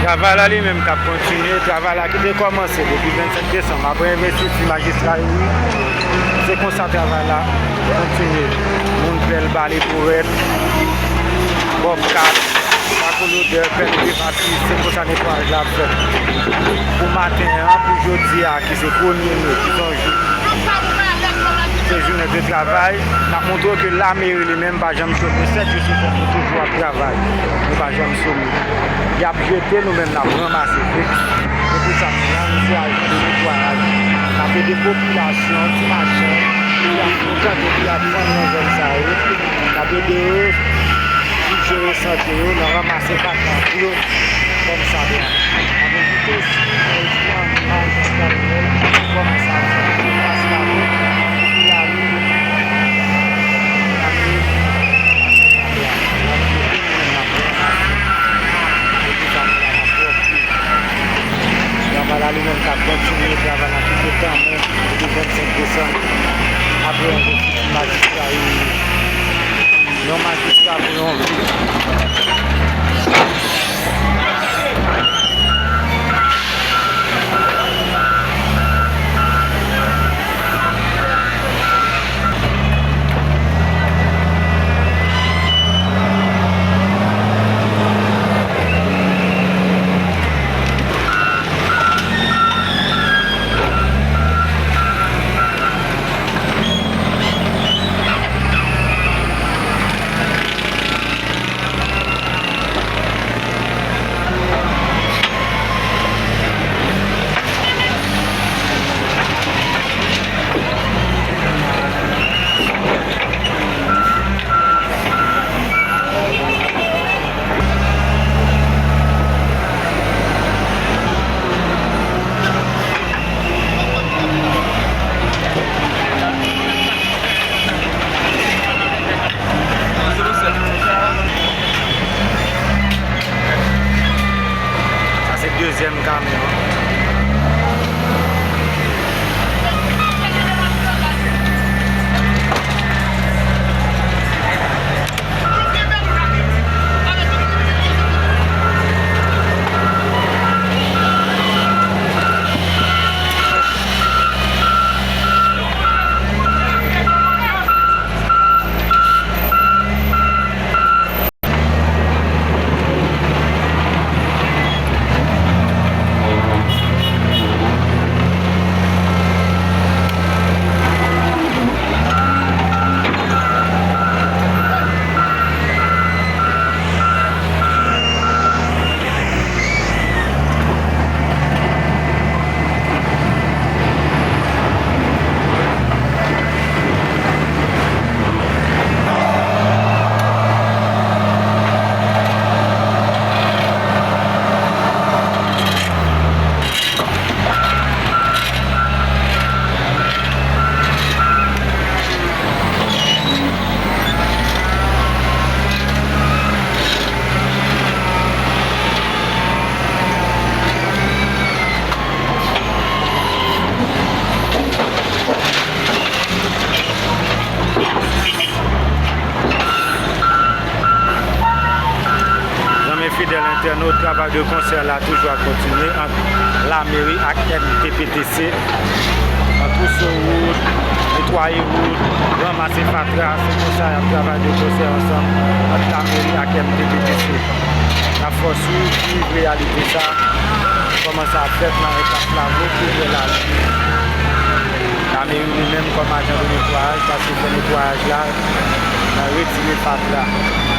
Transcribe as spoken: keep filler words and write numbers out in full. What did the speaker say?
Travay la li menm k ap kontinye, travay la ki te kòmanse depi vennsenk desanm, apre envestiti majistra Youri, se konsa travay la kontinye. Moun pèl bale bourèt, bòb kat, bako lodè, pèl de pati, se konsa netwayaj la ap fèt. Pou maten an, pou jodi a, ki se premye me, ki se yon jou, se jounen de travay, n ap montre w ke lameri li menm pa janm chome. Sèt jou sou sèt, nou toujou ap travay. Nou pa janm chome. Y ap jete, nou menm n ap ranmase vre. Se pou sa nou la, nou se ajan de netwayaj. N ap ede popilasyon, ti machann, ki ap frekante, ki ap vann nan zòn sa yo. N ap ede yo pou jere sante yo, nan ranmase fatra pou yo, kòm sa dwa. N ap envite osi nan edifye an imaj nan Kayonèl, kòm sa dwa. Pase la pou, pou lari, lari, lari, lari. Travay la li menm k ap kontinye, travay la ki te tanmen depi vennsenk desanm, apre yon refij majistra Youri, yon majistra pou yon vil. Sa se dezyèm kamyon an. Zanmi fidèl entènot, travay de konsè la toujou ap kontinye ant lameri ak M T P T C. An twouso wout, netwaye wout, ranmase fatra, se konsa y ap travay de konsè ansanm ant lameri ak M T P T C. N ap fè w swiv reyalite sa, kòman sa ap fèt nan enpas Lavo, Rivyè Lali. Lameri li menm kòm ajan de netwayaj, pase fè netwayaj la, nan retire fatra.